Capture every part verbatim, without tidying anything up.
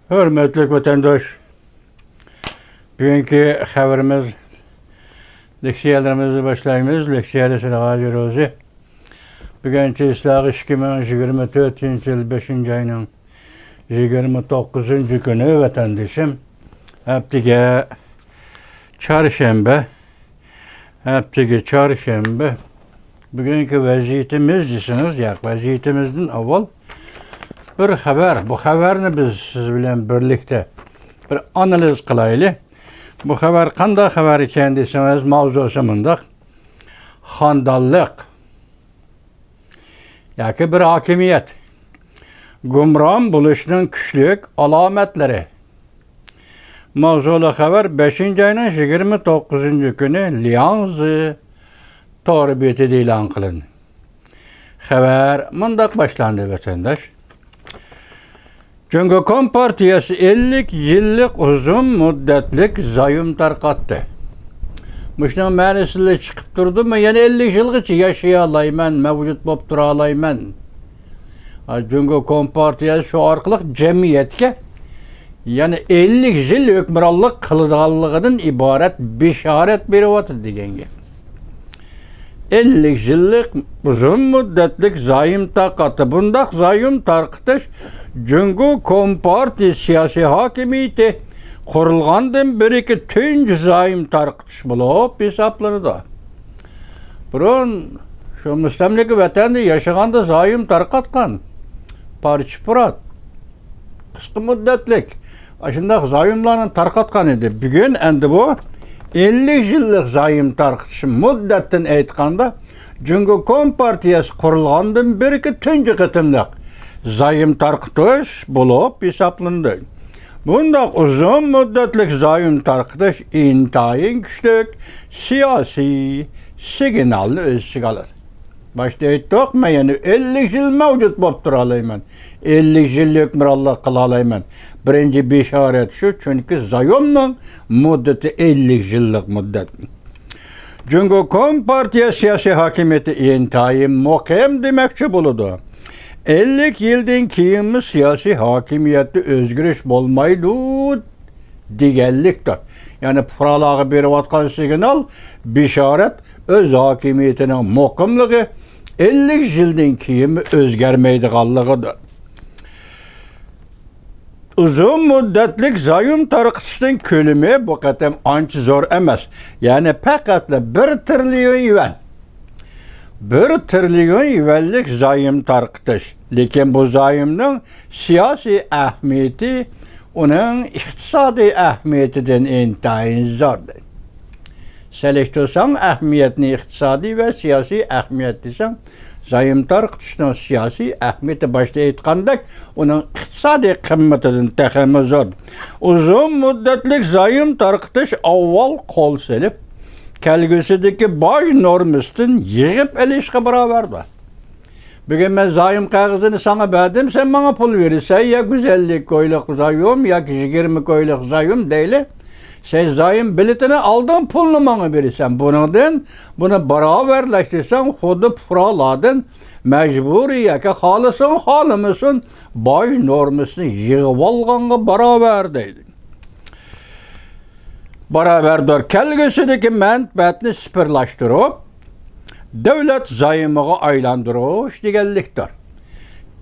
ھۆرمەتلىك ۋەتەنداش، بۈگۈنكى خەۋىرىمىز، لېكسىيەلىرىمىزنى باشلايمىز. لېكسىيەدە سىلەرگە ھازىر روزى. بۈگۈن چېسلاغ ئىككى مىڭ يىگىرمە تۆتىنچى يىل بەشىنچى ئاينىڭ يىگىرمە توققۇزىنچى كۈنى، ۋەتەندىشىم. ھەپتىگە چارشەنبە، ھەپتىگە چارشەنبە. بۈگۈنكى ۋەزىيىتىمىز دېسىڭىز، ياق، ۋەزىيىتىمىزدىن ئاۋۋال بىر خەۋەر. بۇ خەۋەرنى بىز سىز بىلەن بىرلىكتە بىر ئانالىز قىلايلى. بۇ خەۋەر قانداق خەۋەر ئىكەن دېسىڭىز، ماۋزۇسى مۇنداق: خانىدانلىق ياكى بىر ھاكىمىيەت گۇمران بولۇشنىڭ كۈچلۈك ئالامەتلىرى. ماۋزۇلۇق خەۋەر بەشىنچى ئاينىڭ يىگىرمە توققۇزىنچى كۈنى لياڭزى تور بېتىدە ئېلان قىلىندى. خەۋەر مۇنداق باشلاندى، ۋەتەنداش. جۇڭگو كومپارتىيەسى ئەللىك يىللىق ئۇزۇن مۇددەتلىك زايوم تارقاتتى. مۇشۇنىڭ مەنىسى چىقىپ تۇرىدۇ، مەن يەنە ئەللىك يىلغىچە ياشىيالايمەن، مەۋجۇت بولۇپ تۇرالايمەن. ھا، جۇڭگو كومپارتىيەسى شۇ ئارقىلىق جەمئىيەتكە يەنە ئەللىك يىل ھۆكۈمرانلىق قىلىدىغانلىقىدىن ئىبارەت بېشارەت بېرىۋاتىدۇ دېگەن گەپ. ئەللىك يىللىق ئۇزۇن مۇددەتلىك زايوم تارقاتتى. بۇنداق زايوم تارقىتىش جۇڭگو كومپارتىيە سىياسىي ھاكىمىيىتى قۇرۇلغاندىن بېرىكى تۇنجى زايوم تارقىتىش بولۇپ ھېسابلىنىدۇ. بۇرۇن شۇ مۇستەملىكە ۋەتەندە ياشىغاندا زايوم تارقاتقان، پارچە-پۇرات، قىسقا مۇددەتلىك ئاشۇنداق زايوملارنى تارقاتقان ئىدى. بۈگۈن ئەمدى بۇ ئەللىك يىللىق زايوم تارقىتىش مۇددەتتىن ئېيتقاندا، جۇڭگو كومپارتىيەسى قۇرۇلغاندىن بېرىكى تۇنجى قېتىملىق زايوم تارقىتىش بولۇپ ھېسابلىنىدۇ. بۇنداق ئۇزۇن مۇددەتلىك زايوم تارقىتىش ئىنتايىن كۈچلۈك سىياسىي سىگنالنى ئۆز ئىچىگە ئالىدۇ. باشتا ئېيتتۇق، مەن يەنە ئەللىك يىل مەۋجۇت بولۇپ تۇرالايمەن، ئەللىك يىل ھۆكۈمرانلىق قىلالايمەن. بىرىنچى بېشارەت شۇ، چۈنكى زايومنىڭ مۇددىتى ئەللىك يىللىق مۇددەت. جۇڭگو كومپارتىيە سىياسىي ھاكىمىيىتى ئىنتايىن مۇقىم دېمەكچى بولىدۇ. ئەللىك يىلدىن كېيىنمۇ سىياسىي ھاكىمىيەتتە ئۆزگىرىش بولمايدۇ دېگەنلىكتۇر. يەنى پۇقرالارغا بېرىۋاتقان سىگنال، بېشارەت، ئۆز ھاكىمىيىتىنىڭ مۇقىملىقى ئەللىك يىلدىن كېيىنمۇ ئۆزگەرمەيدىغانلىقىدۇر. ئۇزۇن مۇددەتلىك زايوم تارقىتىشنىڭ كۆلىمى بۇ قېتىم ئانچە زور ئەمەس، يەنى پەقەتلا بىر تىرىليون يۈەن. بىر تىرىليون يۈەنلىك زايوم تارقىتىش. لېكىن بۇ زايومنىڭ سىياسىي ئەھمىيىتى ئۇنىڭ ئىقتىسادىي ئەھمىيىتىدىن ئىنتايىن زور. سېلىشتۇرساڭ ئەھمىيەتنى، ئىقتىسادىي ۋە سىياسىي ئەھمىيەت دېسەڭ، زايوم تارقىتىشنىڭ سىياسىي ئەھمىيىتى، باشتا ئېيتقاندەك، ئۇنىڭ ئىقتىسادىي قىممىتىدىن تېخىمۇ زور. ئۇزۇن مۇددەتلىك زايوم تارقىتىش ئاۋۋال قول سېلىپ، كەلگۈسىدىكى باج نورمىسىدىن يىغىپ ئېلىشقا باراۋەردۇر. بۈگۈن مەن زايوم قەغىزىنى ساڭا بەردىم، سەن ماڭا پۇل بېرىسەن، يا گۈزەللىك كويلۇق زايوم ياكى يىگىرمە كويلۇق زايوم دەيلى. سەن زايوم بېلىتىنى ئالدىڭ، پۇلنى ماڭا بېرىسەن. بۇنىڭدىن بۇنى باراۋەرلەش دېسەڭ، خۇددى پۇقرالاردىن مەجبۇرىي ياكى خالىسۇن، خالىمىسۇن، باج نورمىسىنى يىغىۋالغانغا باراۋەر دەيدۇ. باراۋەردۇر. كەلگۈسىدىكى مەنپەئەتنى سىفىرلاشتۇرۇپ، دۆلەت زايومىغا ئايلاندۇرۇش دېگەنلىكتۇر.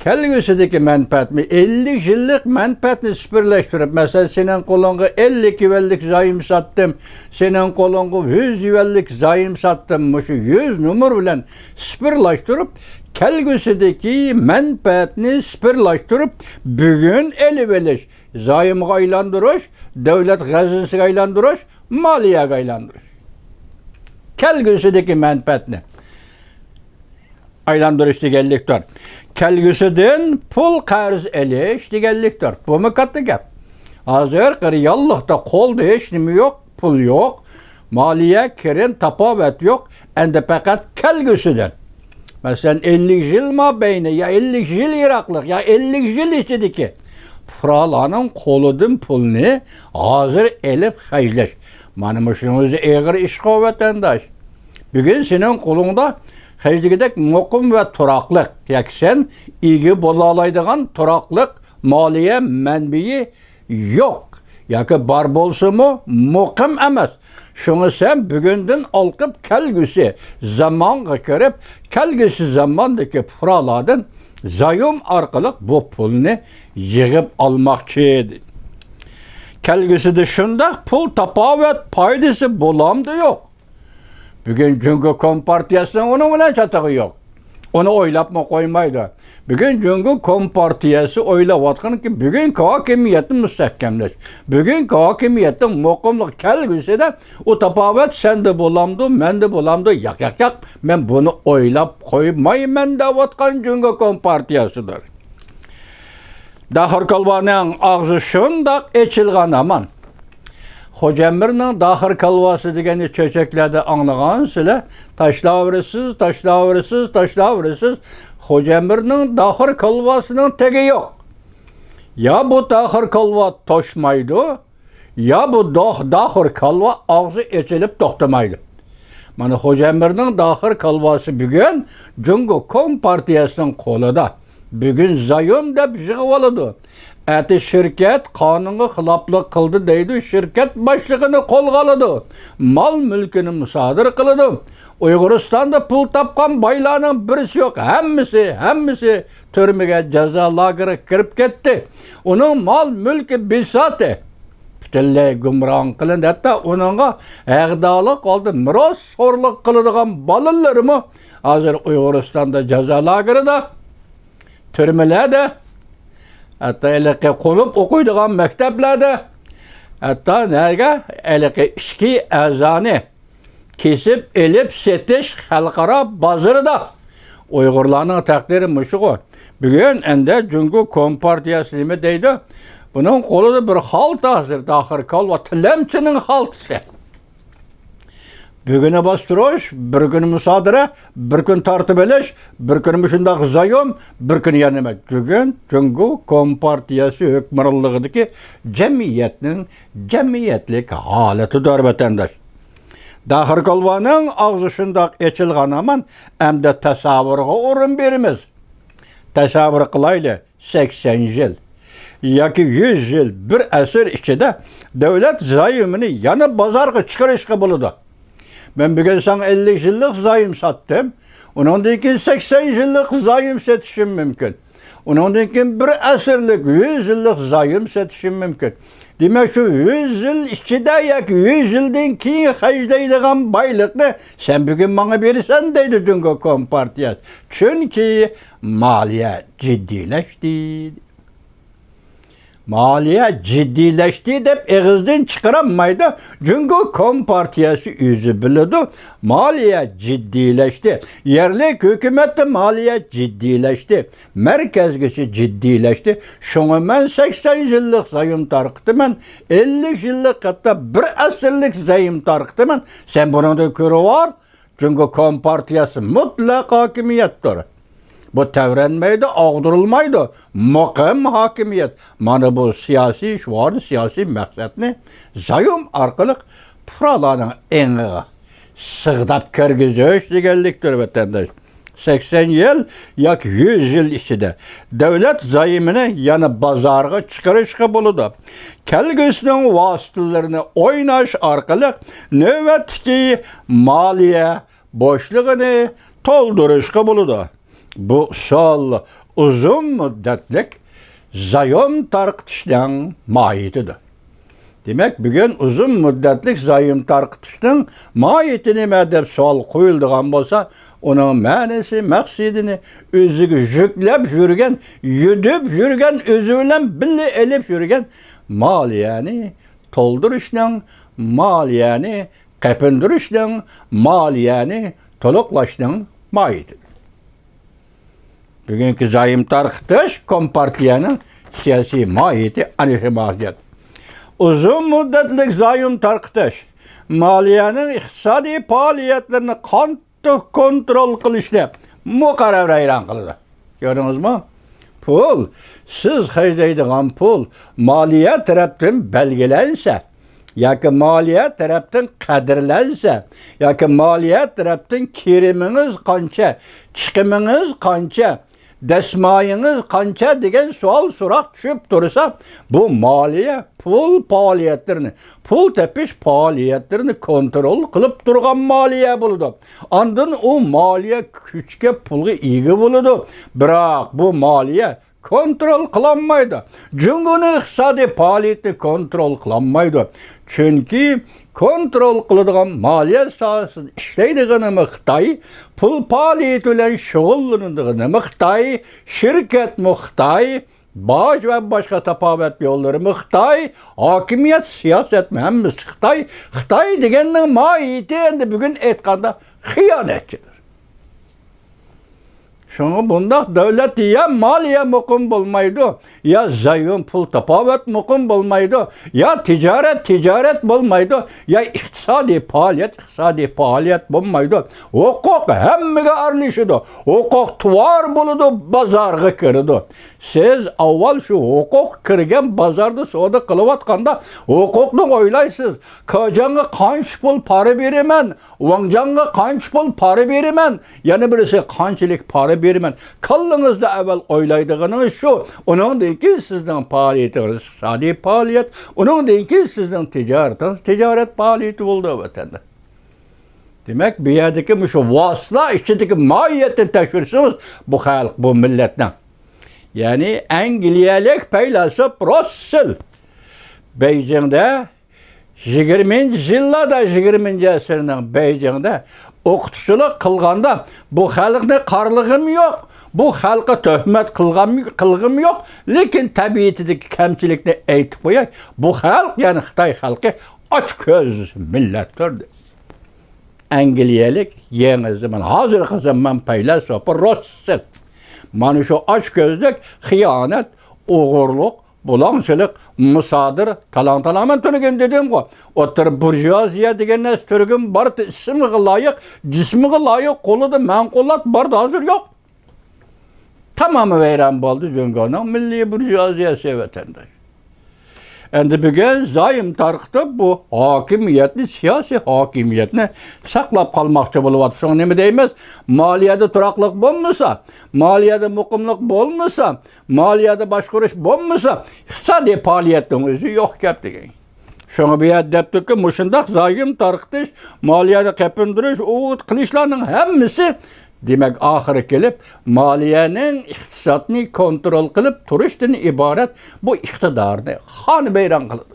كەلگۈسىدىكى مەنپەئەتنى، ئەللىك يىللىق مەنپەئەتنى سىفىرلاشتۇرۇپ، مەسىلەن، سېنىڭ قولۇڭغا ئەللىك يۈەنلىك زايوم ساتتىم، سېنىڭ قولۇڭغا يۈز يۈەنلىك زايوم ساتتىم، مۇشۇ يۈز نومۇر بىلەن سىفىرلاشتۇرۇپ، كەلگۈسىدىكى مەنپەئەتنى سىفىرلاشتۇرۇپ، بۈگۈن ئېلىۋېلىش، زايومغا ئايلاندۇرۇش، دۆلەت خەزىنىسىگە ئايلاندۇرۇش، مالىيەگە ئايلاندۇرۇش. كەلگۈسىدىكى مەنپەئەتنى ئايلاندۇرۇش دېگەنلىكتۇر. كەلگۈسىدىن پۇل قەرز ئېلىش دېگەنلىكتۇر. بۇمۇ كاتتا گەپ. ھازىر رېئاللىقتا قولدا ھېچ نېمە يوق، پۇل يوق، مالىيە، كىرىم، تاپاۋەت يوق. ئەمدى پەقەت كەلگۈسىدىن، مەسىلەن، ئەللىك يىل مابەينى يا ئەللىك يىل يىراقلىق يا ئەللىك يىل ئىچىدىكى پۇقرالارنىڭ قولىدىن پۇلنى ھازىر ئېلىپ خەجلەش. مانا مۇشۇنىڭ ئۆزى ئېغىر ئىشقۇ، ۋەتەنداش. بۈگۈن سېنىڭ قولۇڭدا خەجلىگۈدەك مۇقىم ۋە تۇراقلىق، ياكى سەن ئىگە بولالايدىغان تۇراقلىق مالىيە مەنبىيى يوق ياكى بار بولسىمۇ، مۇقىم ئەمەس. شۇڭا سەن بۈگۈندىن ئالقىپ كەلگۈسى زامانغا كىرىپ، كەلگۈسى زاماندىكى پۇقرالاردىن زايوم ئارقىلىق بۇ پۇلنى يىغىپ ئالماقچى. كەلگۈسىدە شۇنداق پۇل تاپاۋەت پايدىسى بولامدۇ يوق؟ بۈگۈن جۇڭگو كومپارتىيەسىنىڭ ئۇنىڭ بىلەن چاتىقى يوق. ئۇنى ئويلاپمۇ قويمايدۇ. بۈگۈن جۇڭگو كومپارتىيەسى ئويلاۋاتقىنىكى، بۈگۈنكى ھاكىمىيەتنى مۇستەھكەملەش، بۈگۈنكى ھاكىمىيەتنىڭ مۇقىملىق كەلگۈسىدە ئۇ تاپاۋەت سەندە بولامدۇ، مەندە بولامدۇ، ياق، ياق، ياق، مەن بۇنى ئويلاپ قويمايمەن دەۋاتقان جۇڭگو كومپارتىيەسىدۇر. داخىر كالۋانىڭ ئاغزى شۇنداق ئېچىلغان ھامان. خوجامىرنىڭ داخىر كالۋاسى دېگەننى چۆچەكلەردە ئاڭلىغانسىلەر، تاشلاۋېرىسىز، تاشلاۋېرىسىز، تاشلاۋېرىسىز. خوجامىرنىڭ داخىر كالۋاسىنىڭ تېگى يوق. يا بۇ داخىر كالۋا توشمايدۇ، يا بۇ دوخ-، داخىر كالۋا ئاغزى ئېچىلىپ توختىمايدۇ. مانا خوجامىرنىڭ داخىر كالۋاسى بۈگۈن جۇڭگو كومپارتىيەسىنىڭ قولىدا. بۈگۈن زايوم دەپ يىغىۋالىدۇ. ئەتە شىركەت قانۇنغا خىلاپلىق قىلدى دەيدۇ، شىركەت باشلىقىنى قولغا ئالىدۇ. مال مۈلكىنى مۇسادىرە قىلىدۇ. ئۇيغۇرىستاندا پۇل تاپقان بايلارنىڭ بىرسى يوق. ھەممىسى، ھەممىسى تۈرمىگە، جازا لاگېرىغا كىرىپ كەتتى. ئۇنىڭ مال مۈلكى بىساتى پۈتۈنلەي گۇمران قىلىندى. ھەتتا ئۇنىڭغا ھەقدارلىق ھالدا مىراس خورلۇق قىلىدىغان بالىلىرىمۇ ھازىر ئۇيغۇرىستاندا جازا لاگېرىدا، تۈرمىلەردە، ھەتتا ھېلىقى قونۇپ ئوقۇيدىغان مەكتەپلەردە، ھەتتا نەگە ھېلىقى ئىچكى ئەزانى كېسىپ ئېلىپ سېتىش خەلقئارا بازىرىدا. ئۇيغۇرلارنىڭ تەقدىرى مۇشۇغۇ. بۈگۈن ئەندە جۇڭگو كومپارتىيەسى نېمە دەيدۇ؟ بۇنىڭ قولىدا بىر خالتا ھازىر، داخىر كالۋا تىلەمچىنىڭ خالتىسى. بىر كۈنى باستۇرۇش، بىر كۈنى مۇسادىرە، بىر كۈنى تارتىپ ئېلىش، بىر كۈنى مۇشۇنداق زايوم، بىر كۈنى يەنە نېمە؟ بۈگۈن جۇڭگو كومپارتىيەسى ھۆكۈمرانلىقىدىكى جەمئىيەتنىڭ جەمئىيەتلىك ھالىتىدۇر، ۋەتەنداش. داخىر كالۋانىڭ ئاغزى شۇنداق ئېچىلغان ھامان، ئەمدى تەسەۋۋۇرغا ئورۇن بېرىمىز. تەسەۋۋۇر قىلايلى، سەكسەن يىل ياكى يۈز يىل، بىر ئەسىر ئىچىدە دۆلەت زايومىنى يەنە بازارغا چىقىرىشقا بولىدۇ. مەن بۈگۈن ساڭا ئەللىك يىللىق زايوم ساتتىم، ئۇنىڭدىن كېيىن سەكسەن يىللىق زايوم سېتىشىم مۇمكىن. ئۇنىڭدىن كېيىن بىر ئەسىرلىك، يۈز يىللىق زايوم سېتىشىم مۇمكىن. دېمەك، شۇ يۈز يىل ئىچىدە ياكى يۈز يىلدىن كېيىن خەجلەيدىغان بايلىقنى سەن بۈگۈن ماڭا بېرىسەن، دەيدۇ جۇڭگو كومپارتىيەسى. چۈنكى مالىيە جىددىيلەشتى. مالىيە جىددىيلەشتى دەپ ئېغىزدىن چىقىرالمايدۇ. جۇڭگو كومپارتىيەسى ئۆزى بىلىدۇ. مالىيە جىددىيلەشتى. يەرلىك ھۆكۈمەتتە مالىيە جىددىيلەشتى. مەركەزگىچە جىددىيلەشتى. شۇڭا مەن سەكسەن يىللىق زايوم تارقىتىمەن، ئەللىك يىللىق، ھەتتا بىر ئەسىرلىك زايوم تارقىتىمەن. سەن بۇنىڭدىن كۆرۈۋال، جۇڭگو كومپارتىيەسى مۇتلەق ھاكىمىيەتتۇر. بۇ تەۋرەنمەيدۇ، ئاغدۇرۇلمايدۇ. مۇقىم ھاكىمىيەت. مانا بۇ سىياسىي شوئارنى، سىياسىي مەقسەتنى زايوم ئارقىلىق پۇقرالارنىڭ ئېڭىغا سىغداپ كىرگۈزۈش دېگەنلىكتۇر، ۋەتەنداش. سەكسەن يىل ياكى يۈز يىل ئىچىدە دۆلەت زايومىنى يەنە بازارغا چىقىرىشقا بولىدۇ. كەلگۈسىنىڭ ۋاسىتىلىرىنى ئويناش ئارقىلىق نۆۋەتتىكى مالىيە بوشلۇقىنى تولدۇرۇشقا بولىدۇ. بۇ ئۇسۇل ئۇزۇن مۇددەتلىك زايوم تارقىتىشنىڭ ماھىيىتىدۇر. دېمەك، بۈگۈن ئۇزۇن مۇددەتلىك زايوم تارقىتىشنىڭ ماھىيىتى نېمە دەپ سوئال قويۇلىدىغان بولسا، ئۇنىڭ مەنىسى، مەقسىتىنى، ئۆزىگە يۈكلەپ يۈرگەن، يۈدۈپ يۈرگەن، ئۆزى بىلەن بىللە ئېلىپ يۈرگەن مالىيەنى تولدۇرۇشنىڭ، مالىيەنى قېپىندۇرۇشنىڭ، مالىيەنى تولۇقلاشنىڭ ماھىيىتى. بۈگۈنكى زايوم تارقىتىش كومپارتىيەنىڭ سىياسىي ماھىيىتى ئەنە شۇ ماھىيەت. ئۇزۇن مۇددەتلىك زايوم تارقىتىش مالىيەنىڭ ئىقتىسادىي پائالىيەتلىرىنى قاتتىق كونترول قىلىشنى مۇقەررەر ۋەيران قىلىدۇ. كۆردىڭىزمۇ؟ پۇل، سىز خەجلەيدىغان پۇل مالىيە تەرەپتىن بەلگىلەنسە، ياكى مالىيە تەرەپتىن قەدىرلەنسە، ياكى مالىيە تەرەپتىن كىرىمىڭىز قانچە، چىقىمىڭىز قانچە، دەسمايىڭىز قانچە دېگەن سوئال سوراق چۈشۈپ تۇرسا، بۇ مالىيە پۇل پائالىيەتلىرىنى، پۇل تېپىش پائالىيەتلىرىنى كونترول قىلىپ تۇرغان مالىيە بولىدۇ. ئاندىن ئۇ مالىيە كۈچكە، پۇلغا ئىگە بولىدۇ. بىراق بۇ مالىيە كونترول قىلالمايدۇ. جۇڭگونىڭ ئىقتىسادىي پائالىيىتىنى كونترول قىلالمايدۇ. چۈنكى كونترول قىلىدىغان، مالىيە ساھەسىدە ئىشلەيدىغىنىمۇ خىتاي، پۇل پائالىيىتى بىلەن شۇغۇللىنىدىغىنىمۇ خىتاي، شىركەتمۇ خىتاي، باج ۋە باشقا تاپاۋەت يوللىرىمۇ خىتاي، ھاكىمىيەت، سىياسەتمۇ ھەممىسى خىتاي. خىتاي دېگەننىڭ ماھىيىتى ئەمدى بۈگۈن ئېيتقاندا خىيانەتچىدۇر. شۇڭا بۇنداق دۆلەتتە يا مالىيە مۇقىم بولمايدۇ، يا زايوم پۇل تاپاۋەت مۇقىم بولمايدۇ، يا تىجارەت تىجارەت بولمايدۇ، يا ئىقتىسادىي پائالىيەت ئىقتىسادىي پائالىيەت بولمايدۇ. ھوقۇق ھەممىگە ئارىلىشىدۇ. ھوقۇق تۇۋار بولىدۇ، بازارغا كىرىدۇ. سىز ئاۋۋال شۇ ھوقۇق كىرگەن بازاردا سودا قىلىۋاتقاندا ھوقۇقنى ئويلايسىز. كاجاڭغا قانچە پۇل پارا بېرىمەن، ۋاڭجاڭغا قانچە پۇل پارا بېرىمەن، يەنە بىرسى قانچىلىك پارا بېرىمەن. كاللىڭىزدا ئەۋۋەل ئويلايدىغىنىڭىز شۇ. ئۇنىڭدىن كېيىن سىزنىڭ پائالىيىتىڭىز ئىقتىسادىي پائالىيەت، ئۇنىڭدىن كېيىن سىزنىڭ تىجارىتىڭىز تىجارەت پائالىيىتى بولىدۇ، ۋەتەندە. دېمەك، بۇ يەردىكى مۇشۇ ۋاسىتىلەر ئىچىدىكى ماھىيەتنى تەكشۈرسىڭىز، بۇ خەلق، بۇ مىللەتنىڭ. يەنى ئەنگلىيەلىك پەيلاسوپ روسسېل بېيجىڭدە يىگىرمىنچى يىللاردا، يىگىرمىنچى ئەسىرنىڭ بېيجىڭدە ئوقۇتقۇچىلىق قىلغاندا، بۇ خەلقنى قارىلىغىنىم يوق، بۇ خەلققە تۆھمەت قىلغان، قىلغىنىم يوق، لېكىن تەبىئىتىدىكى كەمچىلىكنى ئېيتىپ قوياي، بۇ خەلق، يەنى خىتاي خەلقى ئاچكۆز مىللەتتۇر. ئەنگلىيەلىك يېڭى زامان، ھازىرقى زامان پەيلاسوپى روسسېل. مانا شۇ ئاچكۆزلۈك، خىيانەت، ئوغرىلىق، بۇلاڭچىلىق، مۇسادىر، تالاڭ-تالاڭ. مەن تۈنۈگۈن دېدىمغۇ، ئوتتۇرا بۇرژۇئازىيە دېگەن نەرسە تۈرگۈن بار، ئىسمىغا لايىق، جىسمىغا لايىق، قولىدا مەنقۇلات بار، ھازىر يوق. تامامى ۋەيران بولدى جۇڭگونىڭ مىللىي بۇرژۇئازىيەسى، ۋەتەنداش. ئەمدى بۈگۈن زايوم تارقىتىپ، بۇ ھاكىمىيەتنى، سىياسىي ھاكىمىيەتنى ساقلاپ قالماقچى بولۇۋاتىدۇ. شۇڭا نېمە دەيمىز؟ مالىيەدە تۇراقلىق بولمىسا، مالىيەدە مۇقىملىق بولمىسا، مالىيەدە باشقۇرۇش بولمىسا، ئىقتىسادىي پائالىيەتنىڭ ئۆزى يوق گەپ دېگەن. شۇڭا بۇ يەردە دەپتۇكى، مۇشۇنداق زايوم تارقىتىش، مالىيەنى قېپىندۇرۇش، ئوۋۇت قىلىشلارنىڭ ھەممىسى، دېمەك، ئاخىرى كېلىپ، مالىيەنىڭ ئىقتىسادنى كونترول قىلىپ تۇرۇشتىن ئىبارەت بۇ ئىقتىدارنى خانىۋەيران قىلىدۇ.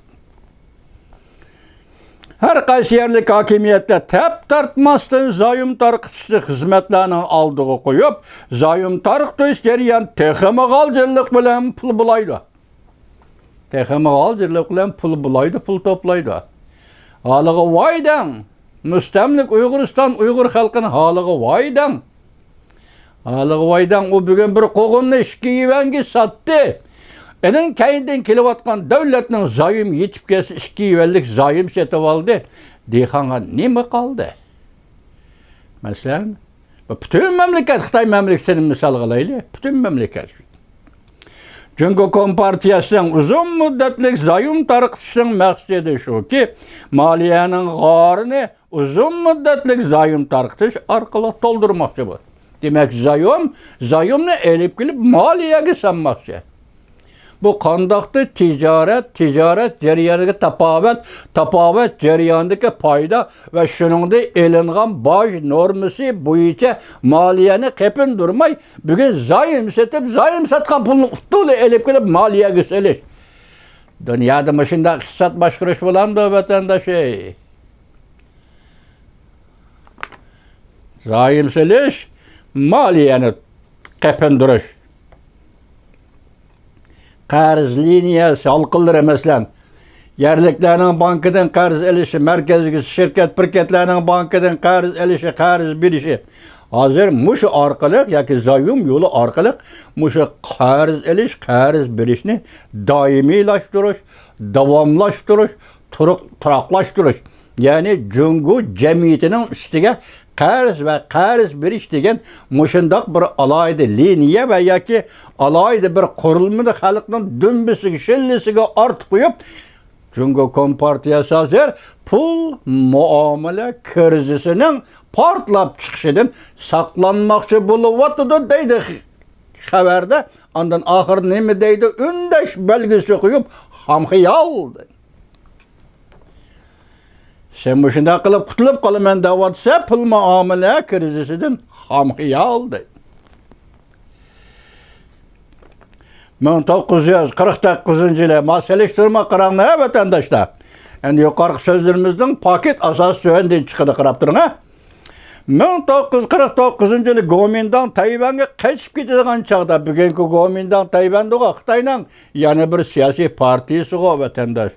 ھەر قايسى يەرلىك ھاكىمىيەتلەر تەپ تارتماستىن زايوم تارقىتىشنى خىزمەتلەرنىڭ ئالدىغا قويۇپ، زايوم تارقىتىش جەريانى تېخىمۇ غالجىرلىق بىلەن پۇل بۇلايدۇ. تېخىمۇ غالجىرلىق بىلەن پۇل بۇلايدۇ، پۇل توپلايدۇ. ھالىغا ۋاي دەڭ! مۇستەملىك ئۇيغۇرىستان ئۇيغۇر خەلقىنىڭ ھالىغا ۋاي دەڭ! ھالىغا ۋاي دەڭ! ئۇ بۈگۈن بىر قوغۇننى ئىككى يۈەنگە ساتتى. ئېنىڭ كەينىدىن كېلىۋاتقان دۆلەتنىڭ زايوم يېتىپ كەلسە، ئىككى يۈەنلىك زايوم سېتىۋالدى. دېھقانغا نېمە قالدى؟ مەسىلەن، پۈتۈن مەملىكەت، خىتاي مەملىكىتىنى مىسالغا ئالايلى، پۈتۈن مەملىكەت. جۇڭگو كومپارتىيەسىنىڭ ئۇزۇن مۇددەتلىك زايوم تارقىتىشنىڭ مەقسىتى شۇكى، مالىيەنىڭ غارىنى ئۇزۇن مۇددەتلىك زايوم تارقىتىش ئارقىلىق تولدۇرماقچى بۇ. دېمەك، زايوم، زايومنى ئېلىپ كېلىپ مالىيەگە سالماقچى. بۇ قانداقتۇر تىجارەت، تىجارەت جەريانىدىكى تاپاۋەت، تاپاۋەت جەريانىدىكى پايدا ۋە شۇنىڭدىن ئېلىنغان باج نورمىسى بويىچە مالىيەنى قېپىندۇرماي، بۈگۈن زايوم سېتىپ، زايوم ساتقان پۇلنى ئۇتتۇرلا ئېلىپ كېلىپ مالىيەگە سېلىش. دۇنيادا مۇشۇنداق ئىقتىساد باشقۇرۇش بولامدۇ، ۋەتەنداش؟ زايوم سېلىش، مالىيەنى قېپىندۇرۇش. قەرز لىنىيەسى ھالقىلىرى، مەسىلەن، يەرلىكلەرنىڭ بانكىدىن قەرز ئېلىشى، مەركەزلىك شىركەت پىركەتلەرنىڭ بانكىدىن قەرز ئېلىشى، قەرز بېرىشى. ھازىر مۇشۇ ئارقىلىق ياكى زايوم يولى ئارقىلىق مۇشۇ قەرز ئېلىش، قەرز بېرىشنى دائىمىيلاشتۇرۇش، داۋاملاشتۇرۇش، تۇرۇق-، تۇراقلاشتۇرۇش. يەنى جۇڭگو جەمئىيىتىنىڭ ئۈستىگە قەرز ۋە قەرز بېرىش دېگەن مۇشۇنداق بىر ئالاھىدە لىنىيە ۋە ياكى ئالاھىدە بىر قۇرۇلمىنى خەلقنىڭ دۈمبىسىگە، شىللىسىگە ئارتىپ قويۇپ، جۇڭگو كومپارتىيەسى ھازىر پۇل مۇئامىلە كىرىزىسىنىڭ پارتلاپ چىقىشىدىن ساقلانماقچى بولۇۋاتىدۇ، دەيدۇ خى-، خەۋەردە. ئاندىن ئاخىرىدا نېمە دەيدۇ؟ ئۈندەش بەلگىسى قويۇپ، خام خىيال دەيدۇ. سەن مۇشۇنداق قىلىپ قۇتۇلۇپ قالىمەن دەۋاتسا، پۇل مۇئامىلە كىرىزىسىدىن خام خىيال دەيدۇ. مىڭ توققۇز يۈز قىرىق توققۇزىنچى يىلى، ما سېلىشتۇرما قاراڭ ھە، ۋەتەنداشلار. ئەمدى يۇقىرىقى سۆزلىرىمىزنىڭ پاكىت ئاساسى تۆۋەندىن چىقىدۇ، قاراپ تۇرۇڭ ھە. مىڭ توققۇز يۈز قىرىق توققۇزىنچى يىلى گومىنداڭ تەيۋەنگە قېچىپ كېتىدىغان چاغدا، بۈگۈنكى گومىنداڭ تەيۋەندىغۇ، خىتاينىڭ يەنە بىر سىياسىي پارتىيىسىغۇ، ۋەتەنداش.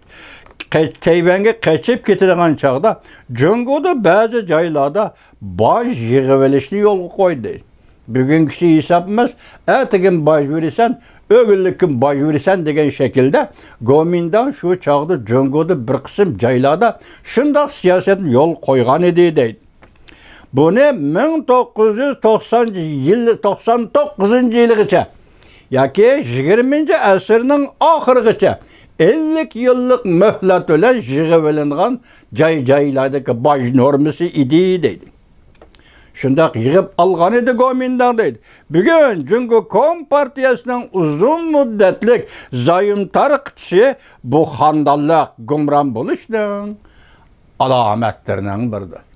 قېچ-، تەيۋەنگە قېچىپ كېتىدىغان چاغدا، جۇڭگودا بەزى جايلاردا باج يىغىۋېلىشنى يولغا قويدى. بۈگۈنكىسى ھېساب ئەمەس، ئەتىگىن باج بېرىسەن، ئۆگۈنلۈككىن باج بېرىسەن دېگەن شەكىلدە گومىنداڭ شۇ چاغدا جۇڭگودا بىر قىسىم جايلاردا شۇنداق سىياسەتنى يولغا قويغان ئىدى، دەيدۇ. بۇنى مىڭ توققۇز يۈز توقسان يىل، توقسان توققۇزىنچى يىلىغىچە ياكى يىگىرمىنچى ئەسىرنىڭ ئاخىرىغىچە ئەللىك يىللىق مۆھلەت بىلەن يىغىۋېلىنغان جاي-جايلاردىكى باج نورمىسى ئىدى، دەيدۇ. شۇنداق يىغىپ ئالغان ئىدى گومىنداڭ، دەيدۇ. بۈگۈن جۇڭگو كومپارتىيەسىنىڭ ئۇزۇن مۇددەتلىك زايوم تارقىتىشى بۇ خانىدانلىق، گۇمران بولۇشنىڭ ئالامەتلىرىنىڭ بىرىدۇر.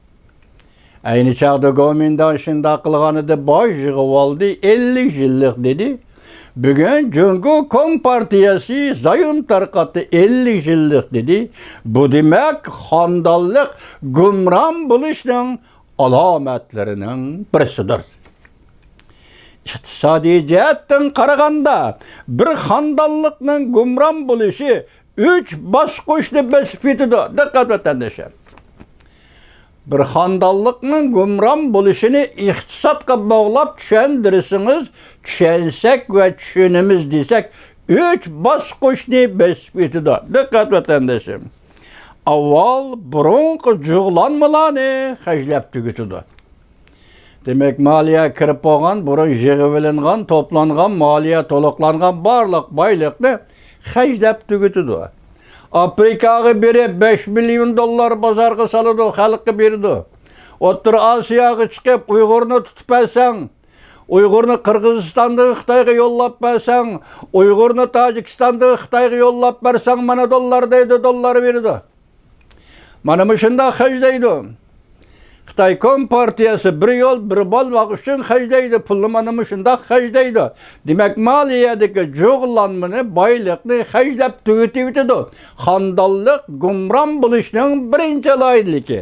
ئەينى چاغدا گومىنداڭ شۇنداق قىلغانىدى، باج يىغىۋالدى، ئەللىك يىللىق دېدى. بۈگۈن جۇڭگو كومپارتىيەسى زايوم تارقاتتى، ئەللىك يىللىق دېدى. بۇ دېمەك خانىدانلىق، گۇمران بولۇشنىڭ ئالامەتلىرىنىڭ بىرسىدۇر. ئىقتىسادىي جەھەتتىن قارىغاندا، بىر خانىدانلىقنىڭ گۇمران بولۇشى ئۈچ باسقۇچنى بېسىپ كېتىدۇ. دىققەت، ۋەتەنداشلار! بىر خانىدانلىقنىڭ گۇمران بولۇشىنى ئىقتىسادقا باغلاپ چۈشەندۈرسىڭىز، چۈشەنسەك ۋە چۈشىنىمىز دېسەك، ئۈچ باسقۇچنى بېسىپ كېتىدۇ. دىققەت، ۋەتەنداشلىرىم! ئاۋۋال بۇرۇنقى جۇغلانمىلارنى خەجلەپ تۈگىتىدۇ. دېمەك، مالىيە كىرىپ بولغان، بۇرۇن يىغىۋېلىنغان، توپلانغان، مالىيە تولۇقلانغان بارلىق بايلىقنى خەجلەپ تۈگىتىدۇ. ئافرىكاغا بېرىپ، بەش مىليون دوللار بازارغا سالىدۇ، خەلققە بېرىدۇ. ئوتتۇرا ئاسىياغا چىقىپ، ئۇيغۇرنى تۇتۇپ بەرسەڭ، ئۇيغۇرنى قىرغىزىستاندىن خىتايغا يوللاپ بەرسەڭ، ئۇيغۇرنى تاجىكىستاندىن خىتايغا يوللاپ بەرسەڭ، مانا دوللار دەيدۇ، دوللار بېرىدۇ. مانا مۇشۇنداق خەجلەيدۇ. خىتاي كومپارتىيەسى بىر يول، بىر بال باغ ئۈچۈن خەجلەيدۇ. پۇلنى مانا مۇشۇنداق خەجلەيدۇ. دېمەك، مالىيەدىكى جۇغلانمىنى، بايلىقنى خەجلەپ تۈگىتىۋېتىدۇ. خانىدانلىق گۇمران بولۇشنىڭ بىرىنچى ئالاھىدىلىكى.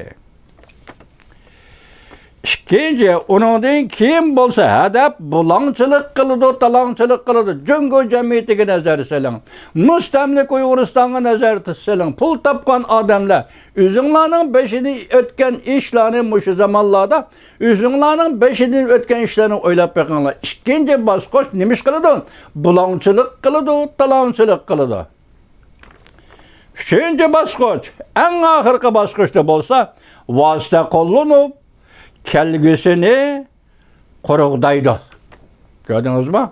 ئىككىنچى، ئۇنىڭدىن كېيىن بولسا ھەدەپ بۇلاڭچىلىق قىلىدۇ، تالاڭچىلىق قىلىدۇ. جۇڭگو جەمئىيىتىگە نەزەر سېلىڭ. مۇستەملىكە ئۇيغۇرىستانغا نەزەر سېلىڭ. پۇل تاپقان ئادەملەر، ئۆزۈڭلارنىڭ بېشىدىن ئۆتكەن ئىشلارنى مۇشۇ زامانلاردا، ئۆزۈڭلارنىڭ بېشىدىن ئۆتكەن ئىشلارنى ئويلاپ بېقىڭلار. ئىككىنچى باسقۇچ نېمە ئىش قىلىدۇ؟ بۇلاڭچىلىق قىلىدۇ، تالاڭچىلىق قىلىدۇ. ئۈچىنچى باسقۇچ، ئەڭ ئاخىرقى باسقۇچتا بولسا، ۋاسىتە قوللىنىپ، كەلگۈسىنى قۇرغۇدايدۇ. كۆردىڭىزمۇ؟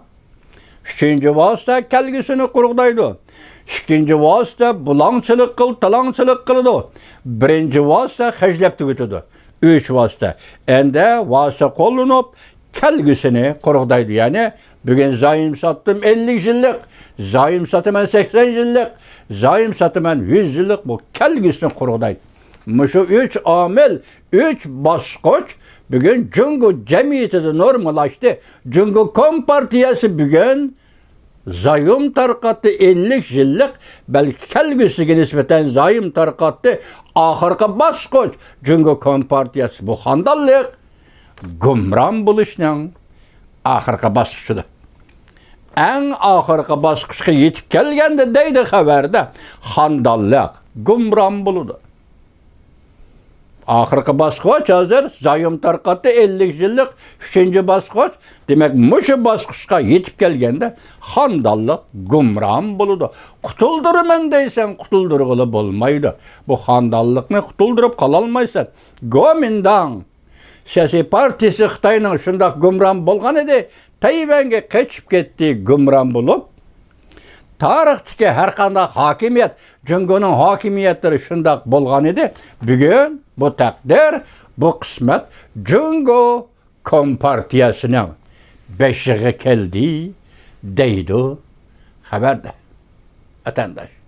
ئۈچىنچى ۋاسىتە كەلگۈسىنى قۇرغۇدايدۇ. ئىككىنچى ۋاسىتە بۇلاڭچىلىق قىل، تالاڭچىلىق قىلىدۇ. بىرىنچى ۋاسىتە خەجلەپ تۈگىتىدۇ. ئۈچ ۋاسىتە. ئەندە ۋاسىتە قوللىنىپ، كەلگۈسىنى قۇرغۇدايدۇ. يەنى بۈگۈن زايوم ساتتىم ئەللىك يىللىق، زايوم ساتىمەن سەكسەن يىللىق، زايوم ساتىمەن يۈز يىللىق، بۇ كەلگۈسىنى قۇرغۇدايدۇ. مۇشۇ ئۈچ ئامىل، ئۈچ باسقۇچ بۈگۈن جۇڭگو جەمئىيىتىدە نورمالاشتى. جۇڭگو كومپارتىيەسى بۈگۈن زايوم تارقاتتى، ئەللىك يىللىق، بەلكى كەلگۈسىگە نىسبەتەن زايوم تارقاتتى. ئاخىرقى باسقۇچ جۇڭگو كومپارتىيەسى بۇ خانىدانلىق گۇمران بولۇشنىڭ ئاخىرقى باسقۇچىدۇر. ئەڭ ئاخىرقى باسقۇچقا يېتىپ كەلگەندە، دەيدۇ خەۋەردە، خانىدانلىق گۇمران بولىدۇ. ئاخىرقى باسقۇچ ھازىر زايوم تارقاتتى، ئەللىك يىللىق ئۈچىنچى باسقۇچ. دېمەك، مۇشۇ باسقۇچقا يېتىپ كەلگەندە، خانىدانلىق گۇمران بولىدۇ. قۇتۇلدۇرىمەن دەيسەن، قۇتۇلدۇرغىلى بولمايدۇ. بۇ خانىدانلىقنى قۇتۇلدۇرۇپ قالالمايسەن. گومىنداڭ سىياسىي پارتىيىسى خىتاينىڭ شۇنداق گۇمران بولغان ئىدى، تەيۋەنگە قېچىپ كەتتى، گۇمران بولۇپ. تارىختىكى ھەر قانداق ھاكىمىيەت، جۇڭگونىڭ ھاكىمىيەتلىرى شۇنداق بولغان ئىدى. بۈگۈن بۇ تەقدىر، بۇ قىسمەت جۇڭگو كومپارتىيەسىنىڭ. بېشىغا كەلدى دەيدۇ خەۋەردار ۋەتەنداش.